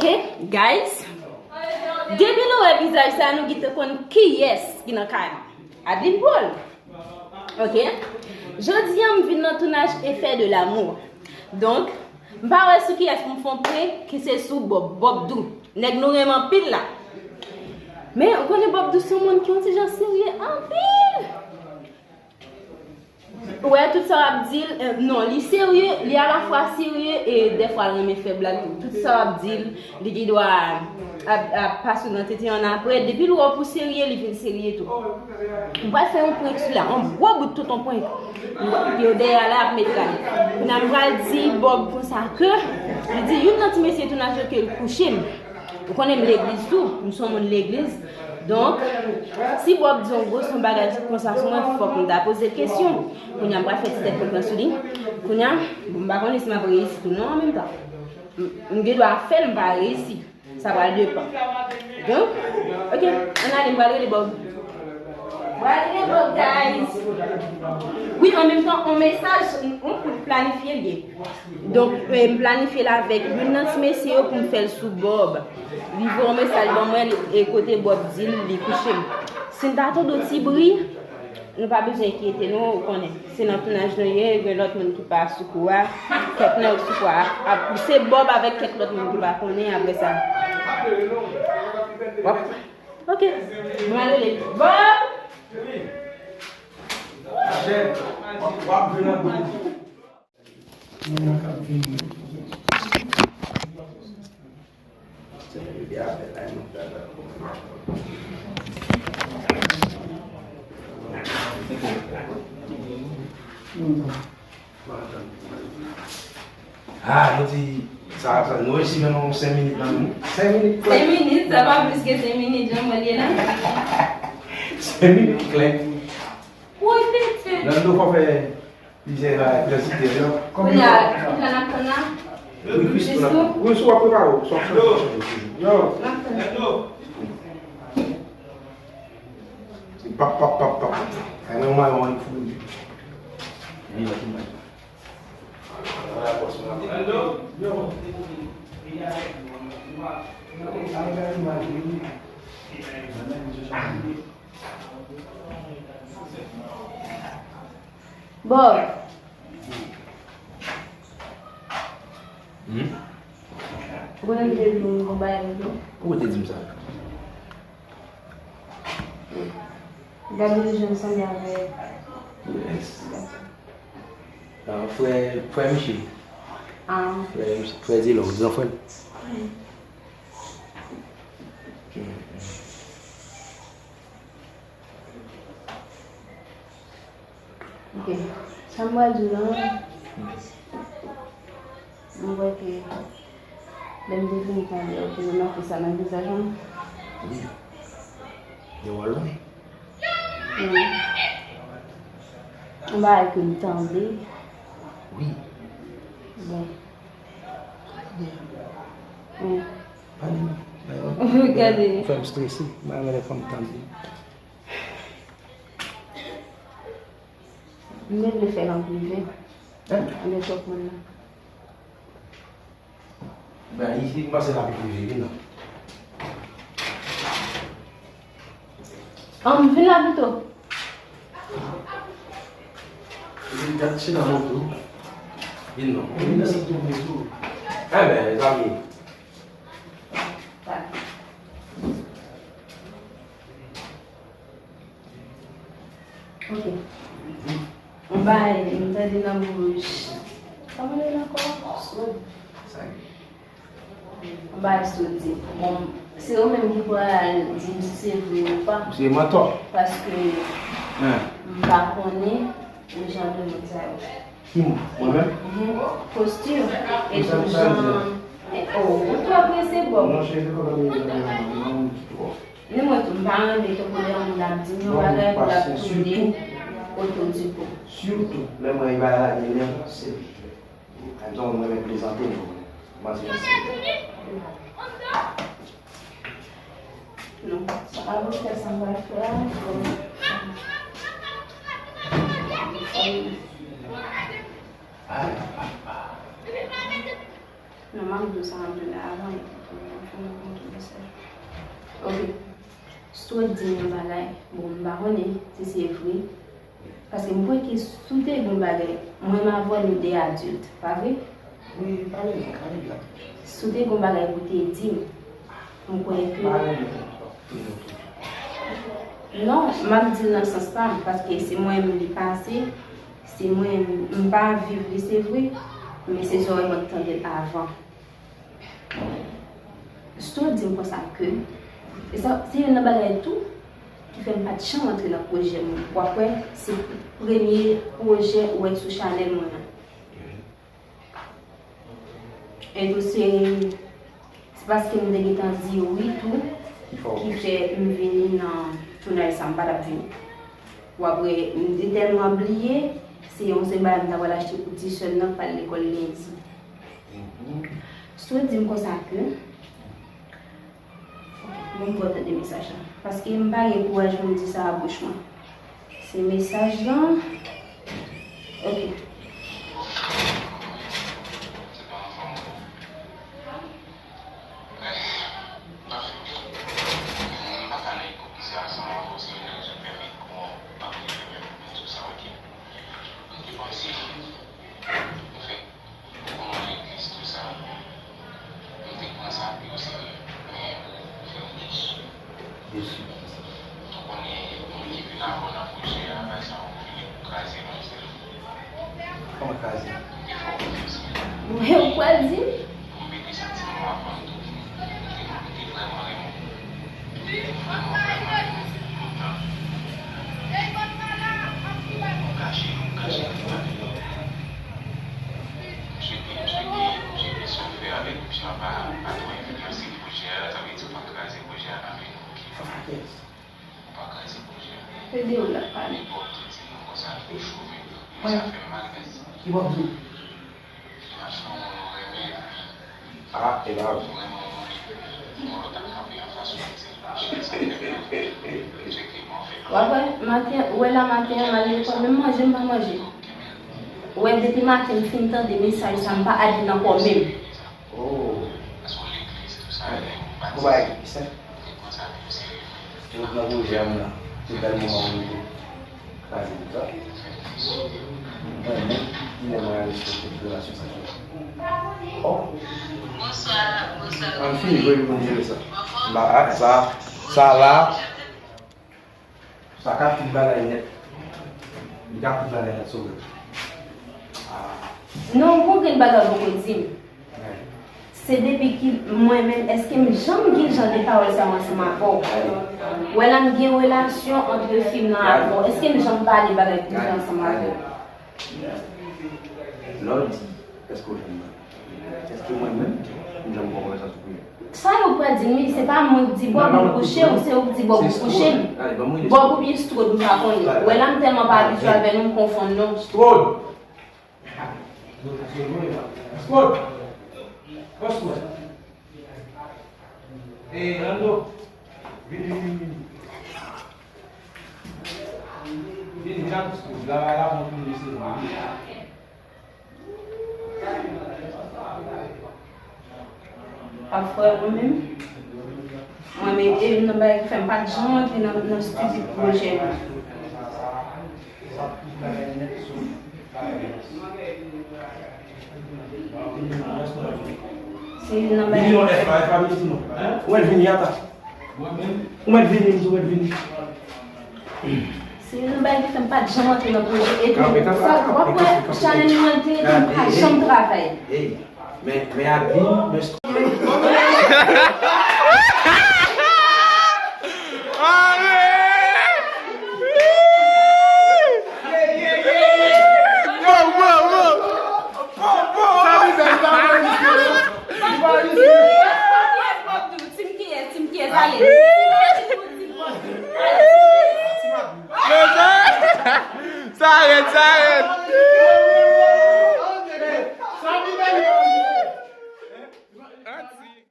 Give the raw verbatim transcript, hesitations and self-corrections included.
Guys, depi nou wè vizaj sa, nou gentan konn kiyès ki nan kay la. Adeline Paul. Ok. Jodi a, m vin nan tounaj Effet de l'amour. Donk, m pa wè sou kiyès pou m fè yon prank, ki se sou Bob, Bob Dou. Nèg nou renmen anpil la. Men, ou konnen Bob Dou se yon moun ki yon ti jan serye anpil. Ou wè, tout sa w ap di l, eh, non, li serye, li alafwa serye e dèfwa l renmen fè blag tou. Tout sa w ap di l, li gen dwa ap, ap pase w nan tete annapre. Depi l wè w pou serye, li vin serye tou. M pral fè yon prank sou la, yon gwo bout tonton prank. Yo dèyè la ap met rad. Kounye a m pral di Bob konsa ke, li di youn nan ti mesye tounaj yo ke l kouche m. Ou konnen m legliz tou, m se yon moun legliz. Donk, si Bob di yon gwo son bagay konsa sou mwen, fòk m ta poze l kesyon. Kounye a m pral fè ti tèt konprann sou li. Kounye a, bon, m pa konnen si m ap reyisi tou non an menm tan. M, m gen dwa fè l, m pa reyisi. Sa pral depann. Donk, ok, ann ale, m pral rele Bob. M pral rele Bob, guys. Wi, an menm tan, yon mesaj, m, m planifye l ye. Donk, eh, m planifye l avèk youn nan ti mesye yo pou m fè l sou Bob. Li voye yon mesaj ban mwen, li, e kote Bob di l, li kouche m. Si n ta tande yon ti bri, nou pa bezwen enkyete nou, ou konnen. Se nan tounaj nou ye, gen lòt moun ki pa sou kou a. Kèk nèg sou kou a ap pouse Bob avèk kèk lòt moun ki pa konnen apre sa. W ap, ok. Mwen rele Bob! Ah, nou di, sa, sa, nou resi jwenn yon senk minit nan nou. Senk minit klè. Senk minit, sa pa plis ke senk minit, jan mwen li ye la. Senk minit klè. Woy, tete. Nan nou fò fè plizyè, plizyè site, non? Kounye a, ki jan n ap tann la? Wi, Christo, n ap tann. Wi, si w ap prepare w, si w ap chanje, chanje toujou. Yo. N ap tann. Pap, pap, pap, pap. Ay, mwen, mwen, mwen, fou. Vin la, vin la. Bob. Hmm? Ou konnen m te di w yon bagay pou ou? Ou te di m sa? Gade li jwenn sanble avèk. Yes. Ah, frè, frè Miche. Ah. Frè Miche, frè Zilò, ou di non frè l? Ok. Sa m pral di w lan, mwen kwè ke lè m te fini tande w, ou te remake sa nan vizaj mwen. Wi. Yo wè lwen. Wi. Yon bagay ke m tande. Wi. Bon. Wi. Pale non. Gade. Ou fè m strese. M pa renmen lè fanm tande. M te vle fè l an prive. Hein? Gen twòp moun nan. Ben, isi, m panse l ap pi prive, vin non. An, vin la pito. Vin, chita nan moto. Vin non. Vin isi. Enben, mezanmi. Ok. Yon bagay, m tande nan bouch. Kòman li rele ankò? Sod. Sa li? Yon bagay Sod di. Bon, se ou menm ki pral di m si se vre ou pa. Se mantò. Paske m pa konnen ou jan de moun sa yo. Ki moun? Mwen menm? Mhm. Posti. E tou jan, e, oh, ou twò prese, Bob. Non, cheri, se pa mwen menm, non, non, ki twò. Ni mwen tou, m pa renmen tankou lè yon moun ap di m yon bagay, pou l ap tounen oto di kou. Sitou, lè mwen evalye lè se. Menm jan mwen renmen plezante, non. Manti, manti. Non, sa pa pou fè sa m pral fè a, fò m, fò m. Non, m ap di w sa, m ap di w la avan. Ok, bonswa. Ok. Stro di m yon bagay. Bon, m pa konnen si se vre. Paske m kwè ke si w te gen yon bagay, mwen m avè w nou de adilt, pa vre? Wi, pale non, pale blan. Si w te gen yon bagay pou w te di m, m kwè ke... Pale non. Non, m ap di l nan sans pa m, paske se mwen menm li pase, se mwen menm m pa viv li, se vre, men se zòrèy mwen k tande l avan. Stro di m konsa ke, e sa, se youn nan bagay tou ki fè m pa t janm antre nan pwojè moun. W ap wè, se premye pwojè ou wè sou chanèl mwen an. E tou se, se paske m te gentan di wi tou, ki fè m vini nan tounaj sa, m pa t ap vini. W ap wè, m te tèlman bliye, se yon sèl bagay m ta pral achte pou ti sè m nan k pral lekòl lendi. Stro di m konsa ke, bon, m pral tande mesaj la. Paske m pa gen kouraj pou m di sa a bouch mwen. Se mesaj lan. Ok. Ou konnen legliz tou sa, m te pran sa pi oserye, men ou fè m desi. Desi pou kisa? Ou konnen moun ki vin avan nan pwojè a, bagay sa yo vini pou kraze manzè. Kòman kraze? M te fè w konfyans. Mwen, ou pral di m? Pou m mete santiman m avan m tou. M te, m te vrèman renmen w. M te vrèman, vrèman renmen w. Poutan, m kache, m kache anpil. M swete, m swete, m swete sa w fè avèk misye a pa, pa twò enfliyanse pwojè a, sa vle di w pa kraze pwojè a nan men nou, oke? Ou pa kraze pwojè a. Ede w la pale. Epi w ap tou di nou konsa, tou cho menm. Sa fè m mal, mèsi. Ki w ap di w? Imaj lan w renmen, epi... Ah, e pa vre. Ou renmen w, epi yon lòt ap kanpe anfas ou, di l, cheri, sa fè m mal. M swete m an fè. W ap wè, maten, ou wè la maten an, m al lekòl, menm manje m pa manje. Ou wè, depi maten m fin tande mesaj sa, m pa ale nan kò menm. Oh. Bon bagay, Christian. Yo pran gwo jèm nan. Se bèl moman pou nou te kraze tout sa. Mwen menm, ki lè mwen respekte tout relasyon sa ki... Oh. Ann fini jwe pou n jere sa. M pa, ah, sa, sa la. Sa ka tout bagay nèt. Li ka tout bagay nèt, sove. Ah. Non, gon grenn bagay ou poko di m. Wi. Se depi ki mwen menm, èske m janm gen jan de pawòl sa yo ansanm avè w? Wi. Wè la m gen relasyon ant fi m nan avè w. Èske m janm pale bagay kounye a ansanm avè w? Lè w di, èske w janm, èske mwen menm, m janm pran konversasyon prive? Sa yo pral di m, wi, se pa mwen k di Bob pou l kouche w, se ou k di Bob pou kouche m. Bob oubyen Strode, m pa konnen. Wè la m tèlman pa abitye avè nou, m konfonn nou. Strode! Strode! Strode! Ey, Rando! Vini, vini, vini. Vini, vini, vini. Vini, vini, vini. Vini, vini, vini. Ap frè mwen menm. Mwen menm, e youn nan bagay ki fè m pa t janm antre nan, nan estidyo pwojè nou. Se youn nan bagay. Vini non, F pa, F pa vini non. Ou mèt vini, ata. Ou mèt vini, m di w mèt vini. Se youn nan bagay ki fè m pa t janm antre nan pwojè. Epi, w ap wè, chanèl mwen te, epi m pa janm travay. Men, men Adeline, men... Sa li fè, li pa anrejistre, non? Li pa anrejistre. Tim kiyès, tim kiyès, ale. Sa rèd, sa rèd.